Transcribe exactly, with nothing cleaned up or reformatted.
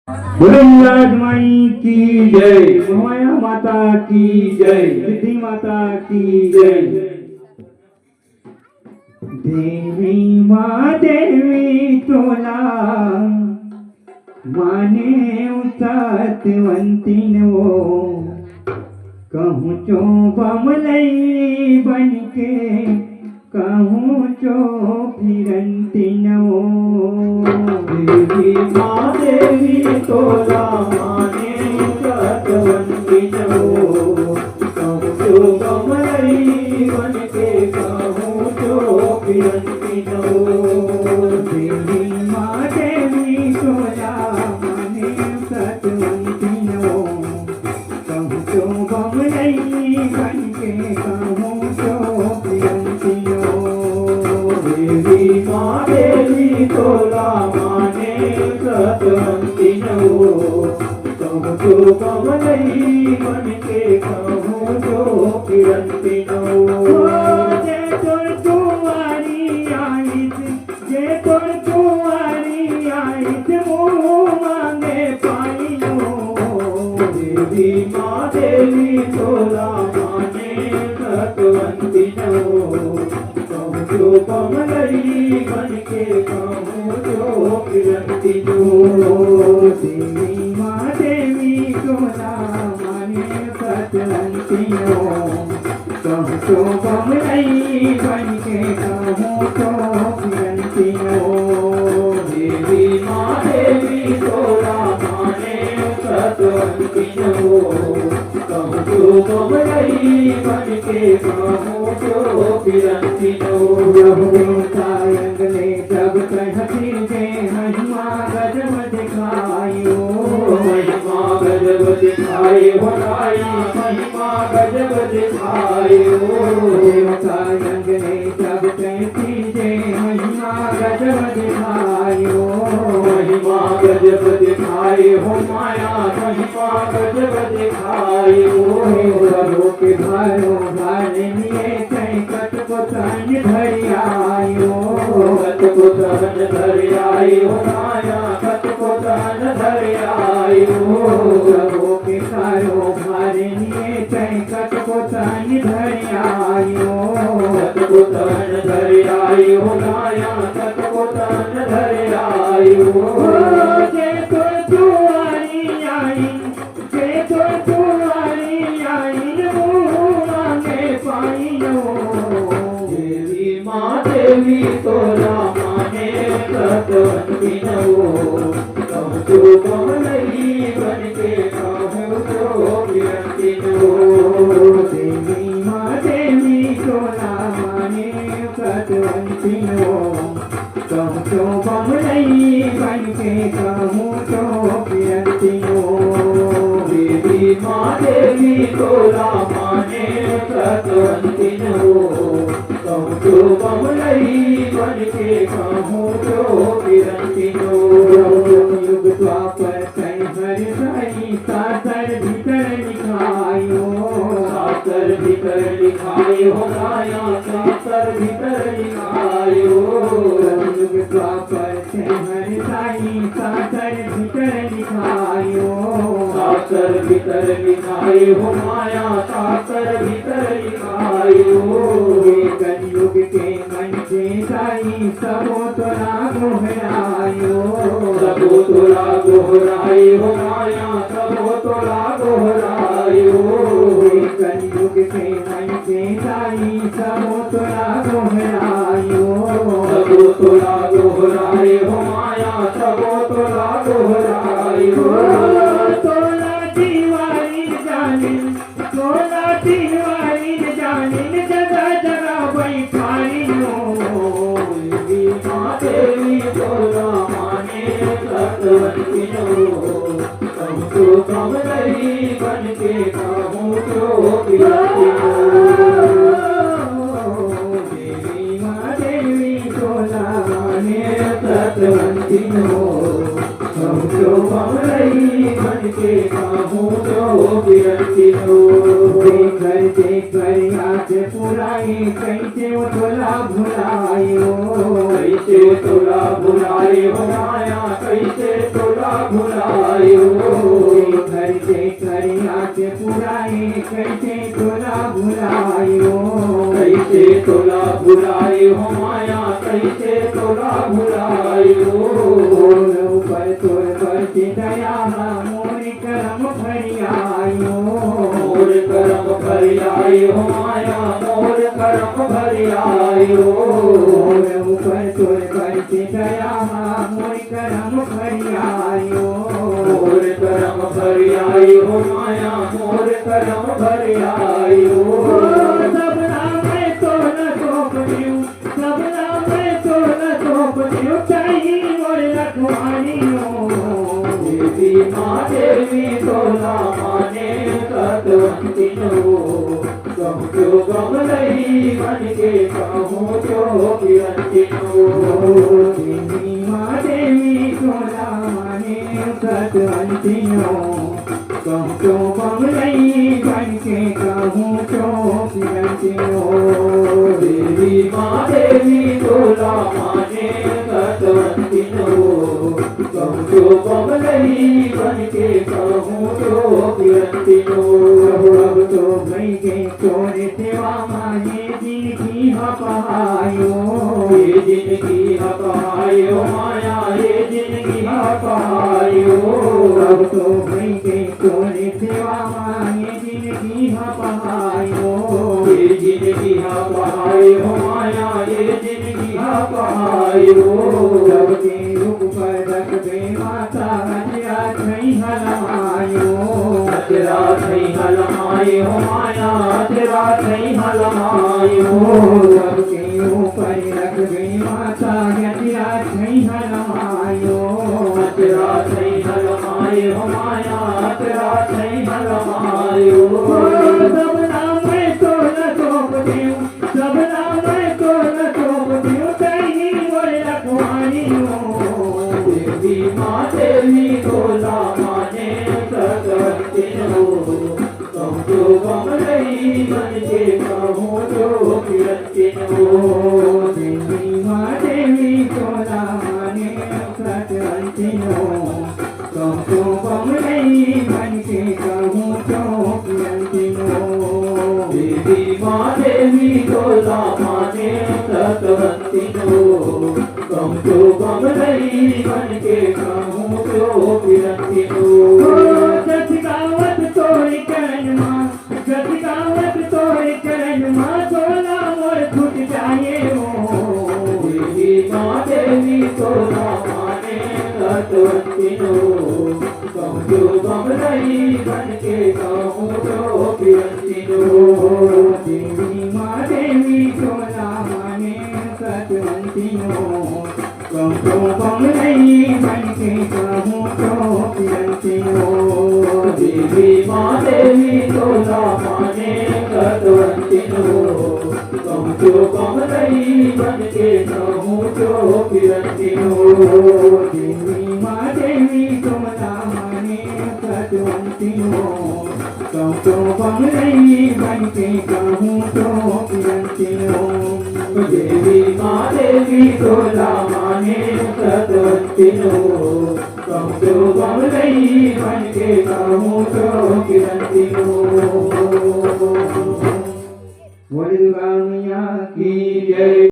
बोलो राज माई की जय, महामाया माता की जय, सिद्धि माता की जय। देवी माँ देवी तोला माने सतवंतिन वो, कहूँ चो बमलई बन के, कहूँ चो फिरंतिन वो। देवी माँ देवी तोला माने सतवंतिन वो, कहूँ चो बमलई बन के, कहूँ चो फिरंतिन वो। देवी माँ देवी तोला माने सतवंतिन वो, कहूँ चो बमलई बन के, कहूँ चो फिरंतिन वो। देवी माँ देवी तोला माने सतवंतिन वो, कहूँ चो बमलई बन के, कहूँ चो फिरंतिन वो। ओ, जे तोर दुआरी आइस, जे तोर दुआरी आइस, मुँह मांगे पाइनो। देवी माँ देवी तोला माने सतवंतिन वो, कहूँ चो बमलई बन के, कहूँ चो फिरंतिन वो। देवी माँ देवी तोला माने सतवंतिन वो, कहूँ चो बमलई बन के, कहूँ चो फिरंतिन वो। देवी माँ देवी तोला माने सतवंतिन वो, कहूँ चो बमलई बन के, कहूँ चो फिरंतिन वो। जब देवता अंगने जब कहती जे महिमा गजब दिखायो। महिमा गजब दिखायो राया, महिमा गजब दिखायो। देवता अंगने जब कहती जे महिमा गजब दिखायो। महिमा गजब दिखायो माया, महिमा गजब दिखायो। सबो के भारो भार लिए चैकट को तन धरि आयो। कत को तन धरि आयो माया, कत को तन धरि आयो। सबो के भारो भार लिए चैकट को तन धरि आयो। कत को तन धरि आयो माया, कत को तन धरि आयो। ओ, जे तो दुआरी आई, जे तो दुआरी आई, मुँह मांगे पाइनो। देवी माँ देवी तोला माने सतवंतिन वो, कहूँ चो बमलई बन के, कहूँ चो फिरंतिन वो। देवी माँ देवी तोला माने सतवंतिन वो, कहूँ चो बमलई बन के, कहूँ चो फिरंतिन वो। देवी माँ देवी तोला माने सतवंतिन वो, कहूँ चो बमलई बन के, कहूँ चो फिरंतिन वो। युग द्वापर कलि हर साई, शास्त्र भीतर लिखायो। शास्त्र भीतर लिखायो माया, शास्त्र भीतर लिखायो। युग द्वापर कलि हर साई, शास्त्र भीतर लिखायो। शास्त्र भीतर लिखायो माया, शास्त्र भीतर लिखायो। कलयुग के मंझे साई, सबो तोला गोहरायो। सबो तोला गोहरायो माया, सबो तोला गोहरायो। कलयुग के मंझे साई, सबो तोला गोहरायो। सबो तोला गोहरायो माया, सबो तोला गोहरायो। तोला तिवारी जाने, तोला तिवारी जाने, जगह जगह बैठारियो। देवी माँ देवी तोला माने सतवंतिन वो, कहूँ चो बमलई बन के, कहूँ चो फिरंतिन वो। देवी माँ देवी तोला माने सतवंतिन वो, कहूँ चो बमलई बन के, कहूँ चो फिरंतिन वो। देखर देखर याद पुराई, कैसे वो तोला भुलायो। कैसे वो तोला भुलायो माया, कैसे तोला पुराए कइसे तोला भुलायो, कइसे तोला भुलायो माया, कइसे तोला भुलायो। मोर ऊपर तोर बरसे दया हा, मोर करम भरियायो, मोर करम भरियायो माया, मोर करम भरियायो। मोर ऊपर तोर बरसे दया हा, मोर करम भरियायो, मोर करम भरियायो माया, मोर करम भरियायो। सबला मैं तोला सौंप देव, सबला मैं तोला सौंप देव, चाही मोर लखवानियो। देवी माँ देवी तोला माने सतवंतिनो, कहूँ तो बमलई बन के, कहूँ तो किरंतिनो। देवी माँ देवी तोला माने सतवंतिनो, कहूँ तो बमलई बन के, कहूँ तो किरंतिनो। देवी माँ देवी तोला माने सतवंतिनो, कहूँ तो बमलई बन के, कहूँ तो किरंतिनो। अब तो भई गे तोरे सेवा माँ ये जिनगी हा पहायो, ये जिनगी हा पहायो माया, ये जिनगी हा पहायो। अब तो भई गे तोरे सेवा माँ ये जिनगी हा पहायो, ये जिनगी हा पहायो माया, ये जिनगी हा पहायो। सबके ऊपर रखबे माता, अचरा छई हलमायो, अचरा छई हलमायो माया, अचरा छई हलमायो। सबके ऊपर रखबे माता, अचरा छई हलमायो, अचरा छई हलमायो माया, अचरा छई हलमायो। सबला मैं तोला सौंप देव, सबला मैं तोला सौंप देव, चाही मोर लखवानियो। देवी माँ देवी तोला माने सतवंतिनो, कहूँ तो बमलई बन के, कहूँ तो किरंतिनो। देवी माँ देवी तोला माने सतवंतिनो, कहूँ तो बमलई बन के, कहूँ तो किरंतिनो। देवी माँ देवी तोला माने सतवंतिनो, कहूँ तो बमलई बन के, कहूँ तो किरंतिनो। ओ जस गावत तोरी करन माँ, जस गावत तोरी करन माँ, तोला मोर छूट जाए हो। देवी माँ देवी तोला माने सतवंतिनो, कहूँ तो बमलई बन के, कहूँ तो किरंतिनो। देवी माँ देवी तोला माने सतवंतिनो, कहूँ तो बमलई बन के, कहूँ तो किरंतिनो। देवी माँ देवी तोला माने सतवंतिनो, कहूँ तो बमलई बन के, कहूँ तो किरंतिनो। देवी माँ देवी तोला माने सतवंतिनो, कहूँ तो बमलई बन के, कहूँ तो किरंतिनो। देवी माँ देवी तोला माने सतवंतिनो, कहूँ तो बमलई बन के, कहूँ तो किरंतिनो। बोल दुर्गा मैया की जय।